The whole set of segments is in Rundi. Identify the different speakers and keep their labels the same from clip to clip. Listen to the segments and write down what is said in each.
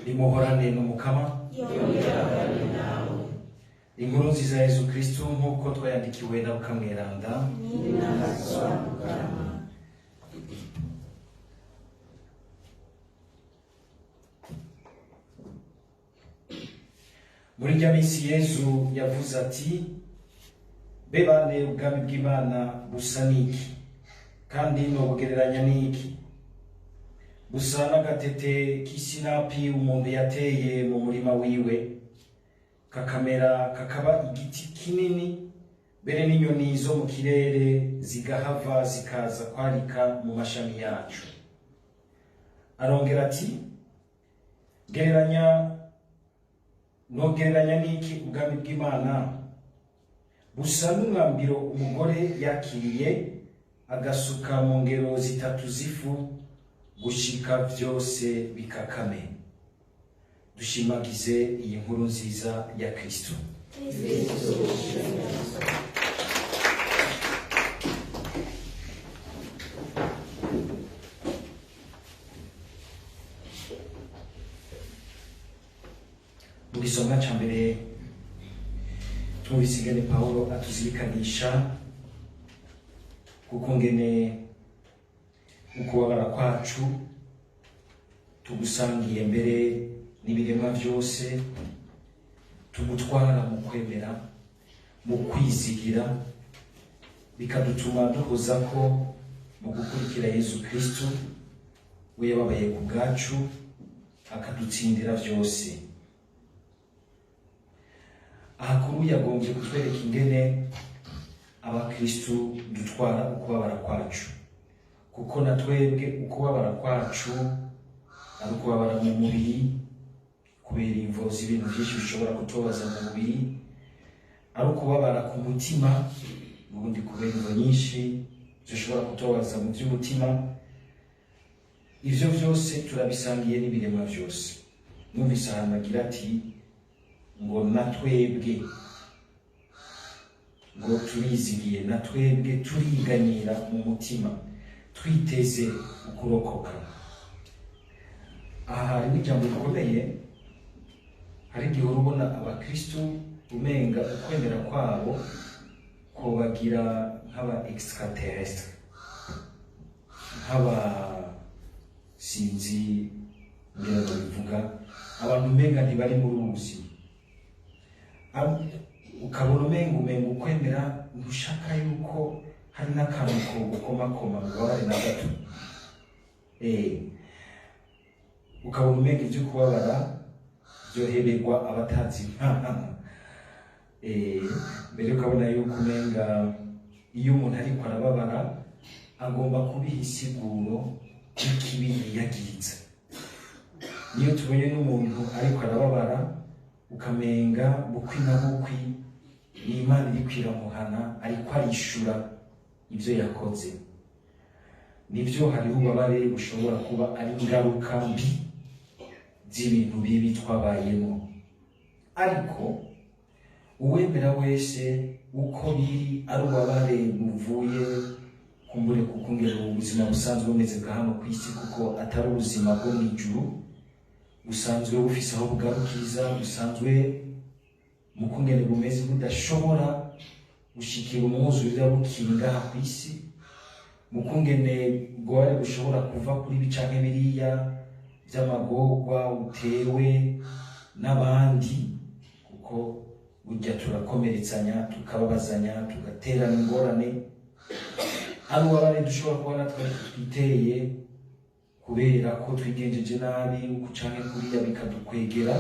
Speaker 1: Nimuhorane n'Umukama.
Speaker 2: Yongera nawe.
Speaker 1: Inkuru nziza ya Yezu Kristu nk'uko twayandikiwe na Luka Mweranda.
Speaker 2: Ninahazwa Mukama.
Speaker 1: Muri rya minsi Yezu yavuze ati: "Be bane, ubwami bw'Imana busa n'iki? Kandi nobugereranya n'iki? Busa n'agatete k'isinapi umuntu yateye mu murima wiwe, kakamera kakaba igiti kinini, mbere n'inyoni zo mu kirere zigahava zikaza kwarika mu mashami yacu." Arongera ati: "Gereranya, nogereranya n'iki ubwami bw'Imana? Busa n'umwambiro umugore yakiriye agasuka mu ngero zitatu z'ifu gushika vyose bikakame." Dushimagize iyi nkuru nziza ya Kristo.
Speaker 2: Kristu ushimwe.
Speaker 1: Mu gisomwa ca mbere twumvise ingene Pawulo atuzirikanisha kuko ngene ukubabara kwacu tugusangiye mbere n'ibiremwa vyose, tugutwara mu kwemera, mu kwizigira, bikadutuma duhoza ko mu gukurikira Yezu Kristu, we yababaye ku bwacu akadutsindira vyose. Ahakuru yagombye kutwereka ingene abakristu dutwara ukubabara kwacu, kuko na twebwe ukubabara kwacu ari ukubabara mu mubiri kubera imvo z'ibintu vyinshi bishobora kutubabaza mu mubiri, ari ukubabara ku mutima ubundi kubera imvo nyinshi zishobora kutubabaza mu vy'umutima. Ivyo vyose turabisangiye n'ibiremwa vyose. Numvise ahantu agira ati ngo na twebwe ngo turizigiye, na twebwe turiganyira mu mutima twiteze ukurokoka. Aha harimo ijambo rikomeye. Hari igihe urabona abakristu umenga ukwemera kwabo kobagira nk'aba extraterrestre, nk'aba sinzi ngira ngo bivuga abantu umenga ntibari muri ubu buzima. Ukabona umenga ukwemera ntushaka yuko hari n'akantu ko gukomakoma ngo ubabare na gato. Ukabona umenga ibyo kubabara byoheberwa abatazi Imana. Mbere ukabona yuko umenga iyo umuntu ariko arababara agomba kubiha insiguro y'ikibi yiyagiriza. Niyo tubonye n'umuntu ariko arababara ukamenga bukwi na bukwi ni Imana iriko iramuhana, ariko arishura ibyo yakoze. Nivyo, hariho ububabare bushobora kuba ari ingaruka mbi z'ibintu bibi twabayemo, ariko uwemera wese uko biri ari ububabare buvuye kumbure kukungera ubuzima busanzwe bumeze bwa hano ku isi, kuko atari ubuzima bwo mw'ijuru busanzwe bufise aho bugarukiriza, busanzwe mu kungene bumeze budashobora gushikira umwuzurira bukiri ngaha ku isi, mu kungene bwari bushobora kuva kuri ibi canke biriya vy'amagorwa utewe n'abandi, kuko burya turakomeretsanya, tukababazanya, tugaterana ingorane. Ari ububabare dushobora kuba natwe twiteye kubera ko twigenjeje nabi uku canke kuriya, bikadukwegera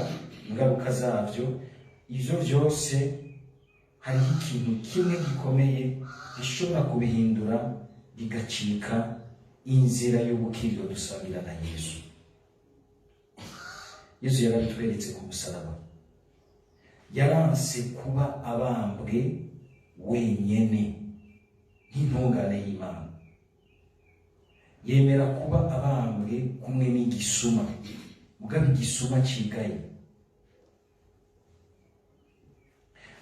Speaker 1: ingaruka zavyo. Ivyo vyose hariho ikintu kimwe gikomeye gishobora kubihindura bigacika inzira y'ubukiriro dusangira na Yesu. Yesu yarabitweretse ku musaraba. Yaranse kuba abambwe wenyene nk'intungane y'Imana, yemera kuba abambwe kumwe n'igisuma, mugabo igisuma cigaye.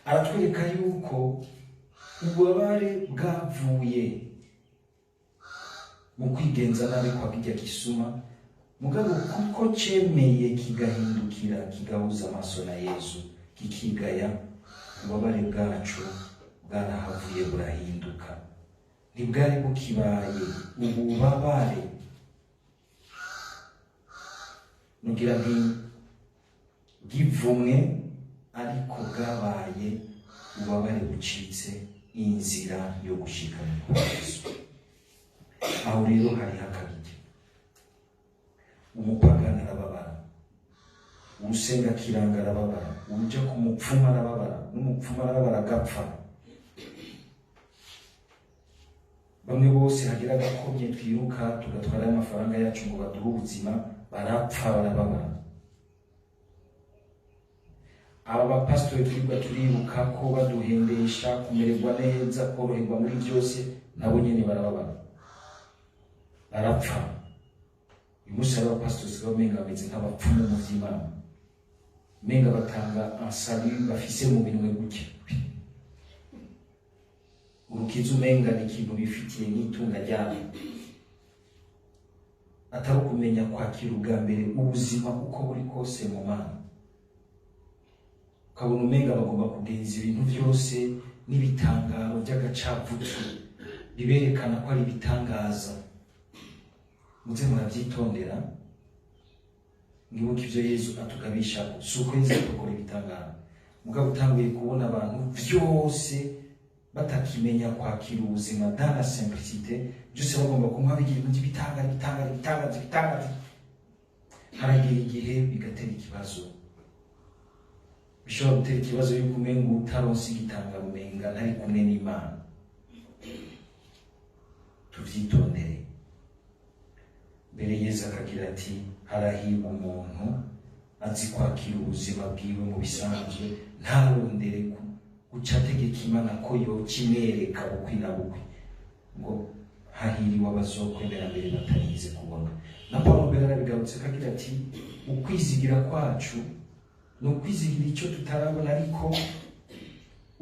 Speaker 1: Aratwereka yuko ububabare bwavuye mu kwigenza nabi kwa kirya gisuma. Mugabo kuko cemeye kigahindukira, kigahuza amaso na Yezu, kikigaya, ububabare bwacu bwarahavuye burahinduka, ntibwari bukibaye ububabare. Nugira nti bw'ivumwe, ariko bwabaye ububabare bucitse inzira yo gushika mu paradiso. Aho rero hari hakabije. Umupagani arababara, uwusenga kiranga arababara, uwuja ku mupfumu arababara, n'umupfumu arababara agapfa. Bamwe bose hagira agakomye twiruka tugatwara amafaranga yacu ngo baduhe ubuzima, barapfa, barababara. Aba bapasitori twirirwa turiruka ko baduhendesha kumererwa neza, koroherwa muri byose, nabo nyene barababara, barapfa. Uyu munsi hari abapasitori usigaye umenga bameze nk'abapfumu mu vy'Imana, umenga batanga ansalu bafise mu minwe gutya, urukiza umenga ni ikintu bifitiye nk'itunga ryabo, atari ukumenya kwakira ubwa mbere ubuzima uko buri kose mu Mana. Ukabona umenga bagomba kugenza ibintu byose n'ibitangaro by'agacavutu biberekana ko ari ibitangaza. Muze murabyitondera, mwibuke ibyo Yezu atugabisha. Si uko Yezu adukora ibitangaro, mugabo utanguye kubona abantu byose batakimenya kwakira ubuzima dans la simplicité, byose bagomba kunywa bigira ibintu by'ibitangaro, ibitangaro, ibitangaza, ibitangaza. Haragera igihe bigatera ikibazo, bishobora gutera ikibazo yuko umenga utaronse igitangaro umenga ntari kumwe n'Imana. Tuvyitondere. Mbere Yezu akagira ati harahirwa umuntu azi kwakira ubuzima bwiwe mu bisanzwe, ntarondere guca ategeka Imana ko yoca imwereka bukwi na bukwi, ngo hahiriwe abazokwemera mbere batarize kubona. Na Paulo mbere arabigarutse akagira ati ukwizigira kwacu ni ukwizigira icyo tutarabona, ariko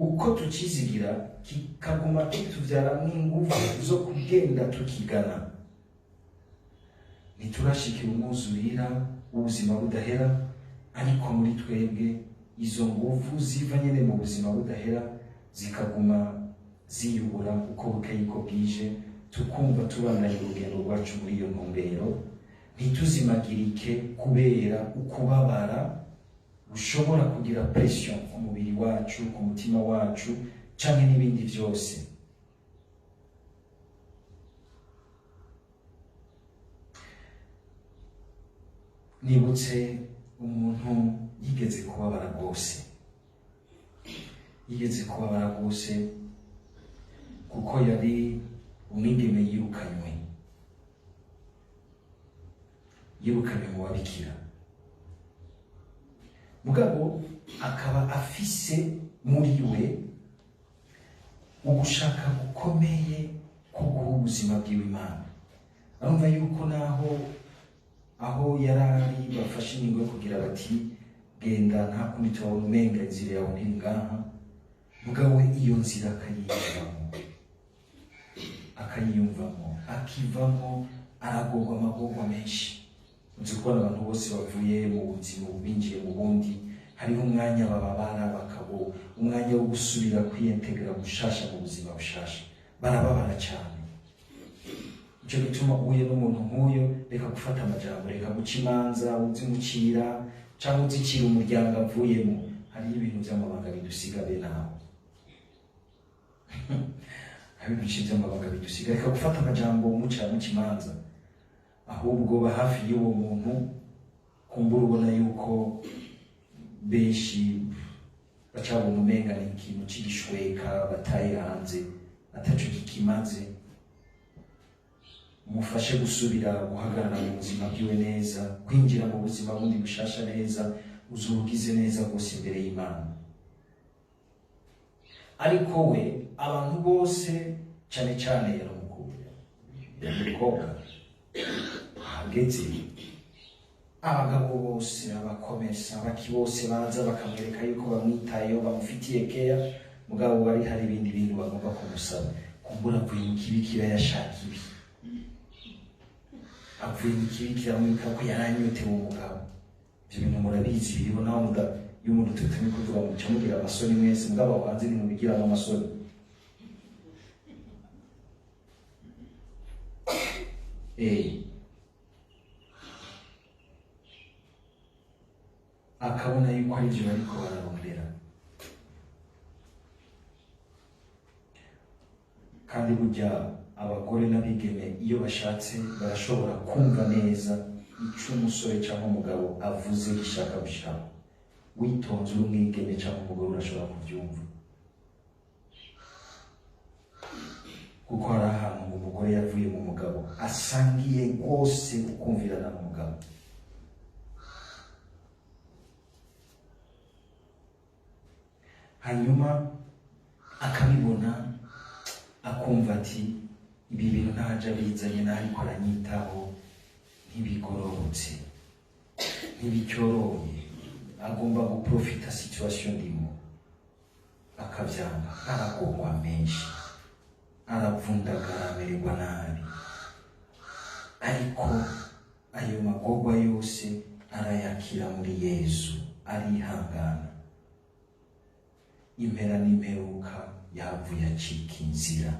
Speaker 1: uko tukizigira kikaguma kituvyaramwo inguvu zo kugenda tukigana. Ntiturashikira umwuzurira w'ubuzima budahera, ariko muri twebwe izo nguvu ziva nyene mu buzima budahera zikaguma ziyubura uko bukeye uko bwije, tukumva tubandanya urugendo rwacu muri iyo ntumbero, ntituzimagirike kubera ukubabara ushobora kugira pression ku mubiri wacu, ku mutima wacu, canke n'ibindi vyose. Nibutse umuntu yigeze kubabara rwose, yigeze kubabara rwose, kuko yari umwigeme yirukanywe, yirukanywe mu babikira. Mugabo akaba afise muri we ugushaka gukomeye ko guha ubuzima bwiwe Imana. Arumva yuko naho aho yarari bafashe ingingo yo kugira bati genda nta kundi tubona umenga inzira yawe ntiri ngaha, mugabo we iyo nzira akayiyumvamo, akayiyumvamo, akivamo, aragorwa amagorwa menshi. Uzi kubona abantu bose bavuye mu buzima binjiye mu bundi, hariho umwanya bababara, bakabo umwanya wo gusubira kwiyentegera gushasha mu buzima bushasha, barababara cyane. Ico gituma uhuye n'umuntu nk'uyo, reka gufata amajambo, reka guca imanza uzimucira canke uzicira umuryango avuyemo. Hariho ibintu vy'amabanga bidusiga bene aho, hari ibintu vy'amabanga bidusiga. Reka gufata amajambo muca imanza, ahubwo ba hafi y'uwo muntu, kumbura ubona yuko benshi bacabona umenga ni ikintu c'igishweka bataye hanze ataco kikimaze. Mufashe gusubira guhagarara mu buzima bwiwe neza, kwinjira mu buzima bundi bushasha neza, uzubugize neza rwose imbere y'Imana. Ariko we abantu bose cane cane yari umukobwa ahageze, abagabo bose, abakomesa, abaki bose baza bakamwereka yuko bamwitayeho, bamufitiye keya, mugabo bari hari ibindi bintu bagomba kumusaba. Kumbura avuye mu kibikira yashaka ibi, Avuye mu kibi kiramwibuka ko yaranyotewe umugabo. Ibyo bintu murabizi biriho, naho muda iyo umuntu tutumye kuvuga muca mugira amasoni mwese, mugabo aho hanze ntimubigiramo amasoni. Akabona yuko ari byo bariko bararondera. Kandi burya abagore n'abigeme iyo bashatse barashobora kumva neza ico umusore cyangwa umugabo avuze gishaka gushaka. Witonze uri umwigeme cyangwa umugore urashobora kubyumva, kuko hari ahantu umugore yavuye mu mugabo asangiye rwose ukumvirana n'umugabo. Hanyuma akabibona akumva ati ibi bintu ntaje abizanye ariko aranyitaho, ntibigororotse, ntibicyoroye, agomba guprofita situation ndimo, akabyanga. Aragorwa menshi, aravundagara, amererwa nabi, ariko ayo magorwa yose arayakira muri Yezu, arihangana. Impera n'imperuka yavuye acika inzira,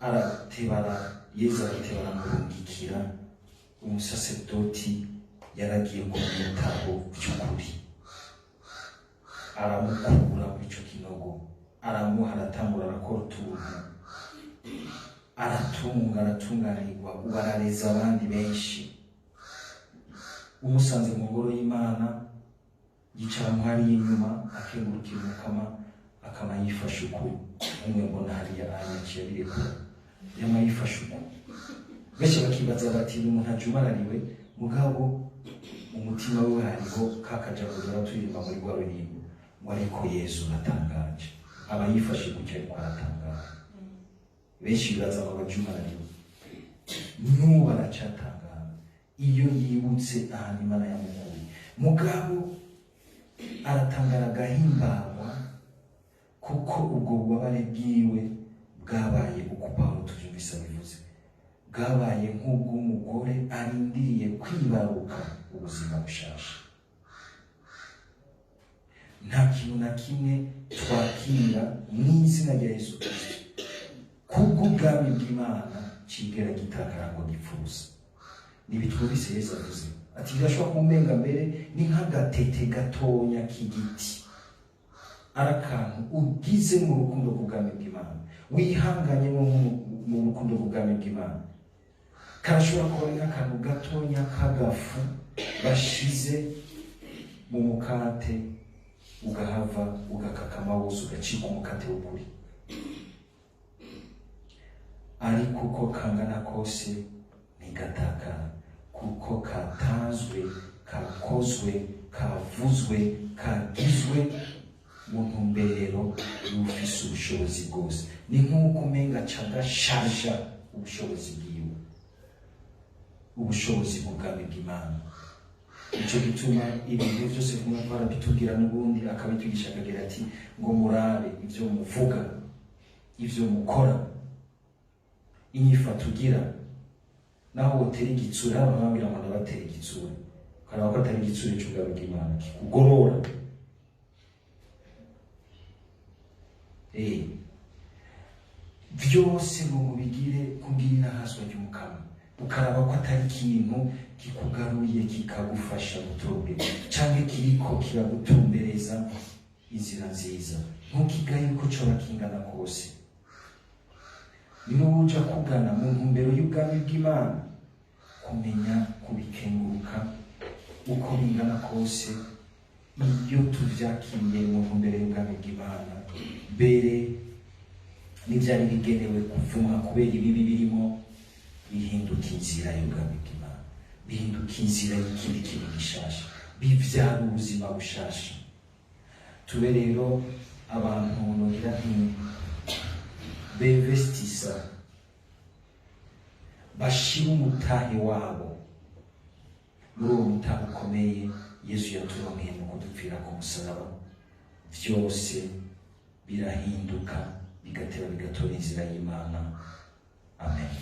Speaker 1: aratebara. Yezu arateba aramurungikira umusaseredoti yaragiye kumwitaho by'ukuri, aramukura muri ico kinogo, aramuha, aratangura arakora utuntu, aratunga, aratunganirwa, ubu arareza abandi benshi. Umusanze mu ngoro y'Imana yicara hariya inyuma akengurukira Umukama, akaba yifashe uku umwe mbona hariya anyaciye abirekura, yama yifashe uku. Benshi bakibaza bati ni umuntu ajumarariwe, mugabo mu mutima we hariho ka kajambo duhora turirimba muri rwa rurimbo ngo ariko Yesu aratangaje. Aba yifashe gutya ariko aratangara. Benshi bibaza ngo abajumarariwe, n'ubu aracatangara iyo yibutse ahantu Imana yamukuye. Mugabo aratangara agahimbagwa, kuko ubwo bubabare bwiwe bwabaye uko Pawulo tuvyumvise abivuze, bwabaye nk'ubw'umugore arindiriye kwibaruka ubuzima bushasha. Nta kintu na kimwe twakira mu izina rya Yesu Kristo kubw'ubwami bw'Imana cigera gitakara ngo gipfuza. Nibitwumvise Yesu avuze ati birashobora kumbenga mbere ni nk'agatete gatonya k'igiti, ari akantu ugize mu rukundo rw'ubwami bw'Imana, wihanganye mu rukundo rw'ubwami bw'Imana, karashobora kuba ari nk'akantu gatonya k'agafu bashize mu mukate, ugahava ugakakama wose ugacika umukate w'ukuri. Ariko uko kangana kose ntigatakara, kuko katanzwe, kakozwe, kavuzwe, kagizwe mu ntumbero y'ufise ubushobozi bwose. Ni nk'uko umenga cagashaja ubushobozi bwiwe, ubushobozi bw'ubwami bw'Imana. Ico gituma ibintu byose kumwe arabitubwira n'ubundi akabitwigisha, akagira ati ngo murabe ivyo muvuga, ivyo mukora, inyifato ugira. Naho wotera igitsure, haba bambwira ngo ndabatera igitsure, ukaraba ko atari igitsure c'ubwami bw'Imana kikugorora. Vyose ngo mubigire kubw'inahazwa ry'Umukama, ukaraba ko atari ikintu kikugaruye kikagufasha gutumbera, canke kiriko kiragutumbereza inzira nziza. Ntukigaye uko coba kingana kose. Niba uja kugana mu ntumbero y'ubwami bw'Imana, kumenya kubikenguruka uko bingana kose, iyo tuvyakiriye mu ntumbero y'ubwami bw'Imana, mbere n'ivyari bigenewe kuvumwa kubera ibibi birimo, bihinduka inzira y'ubwami bw'Imana, bihinduka inzira y'ikindi kintu gishasha, bivyara ubuzima bushasha. Tube rero abantu nogira nti bevestisa, bashira umutahe wabo muri uwo mutahe ukomeye Yesu yaturonkeye mu kudupfira ku musaraba. Vyose birahinduka bigateba bigatora inzira y'Imana. Amen.